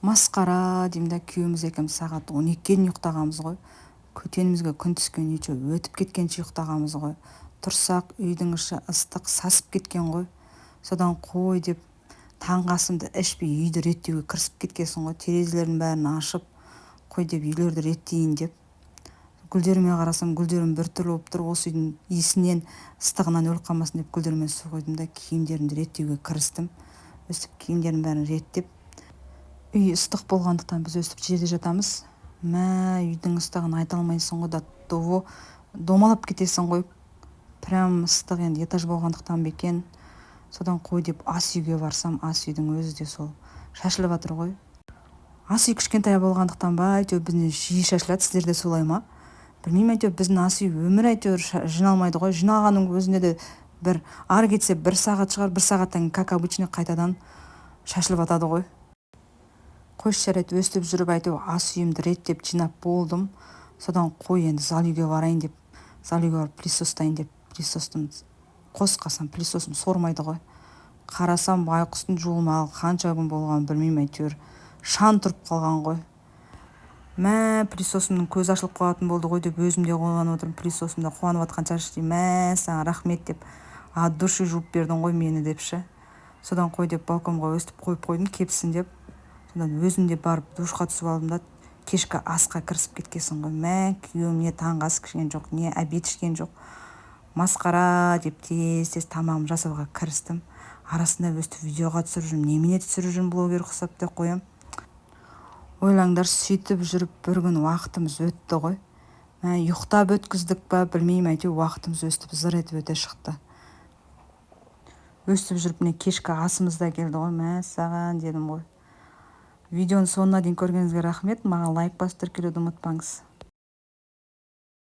Масқара деймін да, күйеуіміз екеуміз сағат 12-ге дейін ұйықтағанбыз ғой. Көтенімізге күн түскенше, өтіп кеткенше ұйықтағанбыз ғой. Тұрсақ, үйдің іші ыстық, сасып кеткен ғой. Содан қой деп, таңғы асымды ішпей, үйді реттеуге кірісіп кеткенсің ғой. Терезелердің бәрін ашып қой деп, үйлерді реттейін деп. Гүлдеріме қарасам, гүлдерім біртүрлі болып тұр. Осы үйдің иісінен, ыстығынан өліп қалмасын деп, гүлдеріме су құйдым да, киімдерімді реттеуге кірістім. Өстіп киімдерімнің бәрін реттеп, үй ыстық болғандықтан, біз өстіп жерде жатамыз. Мә, үйдің ыстығын айта алмайсың ғой, до того домалап кетесің ғой, прям ыстық. Енді этаж болғандықтан ба екен? Содан қой деп, ас үйге барсам, ас үйдің өзі де сол шашылып жатыр ғой. Ас үй кішкентай болғандықтан ба, әйтеуір бізде жиі шашылады. Сіздерде солай ма, білмеймін. Әйтеуір біздің ас үй өмір әйтеуір жиналмайды ғой. Жиналғанның өзінде де бір ары кетсе бір сағат шығар, бір сағаттан кейін, как обычно, қайтадан шашылып жатады ғой. Қойшы, жарайды. Өстіп жүріп, әйтеуір ас үйімді реттеп, жинап болдым. Содан қой, енді зал үйге барайын деп, зал үйге барып, пылесостайын деп, пылесостың қосқасам, пылесосым сормайды ғой. Қарасам, байқұстың жуылмағалы қанша күн болғанын білмеймін, әйтеуір шаң тұрып қалған ғой. Мә, пылесосымның көзі ашылып қалатын болды ғой деп, өзім де қуанып отырмын. Пылесосым да қуанып жатқан шығар іштей, мә, саған рахмет деп, от души жуып бердің ғой мені деп ше. Содан қой деп, балконға өстіп қойып қойдым кепсін деп. Содан өзім де барып душқа түсіп алдым да, кешкі асқа кірісіп кеткенсің ғой. Мә, күйеуім не таңғы ас ішкен жоқ, не обед ішкен жоқ. Масқара деп, тез тез тамағымды жасауға кірістім. Арасында өстіп видеоға түсіріп жүрмін. Немене түсіріп жүрмін, блогер ұқсап деп қоямын. Ойлаңдар, сөйтіп жүріп бір күн уақытымыз өтті ғой. Мә, ұйықтап өткіздік па, білмеймін, әйтеуір уақытымыз өстіп зыр етіп өте шықты. Өстіп жүріп, міне, кешкі асымыз да келді ғой. Мәссаған дедім ғой. Видеоның соңына дейін көргеніңізге рахмет. Маған лайк басып, тіркелуді ұмытпаңыз.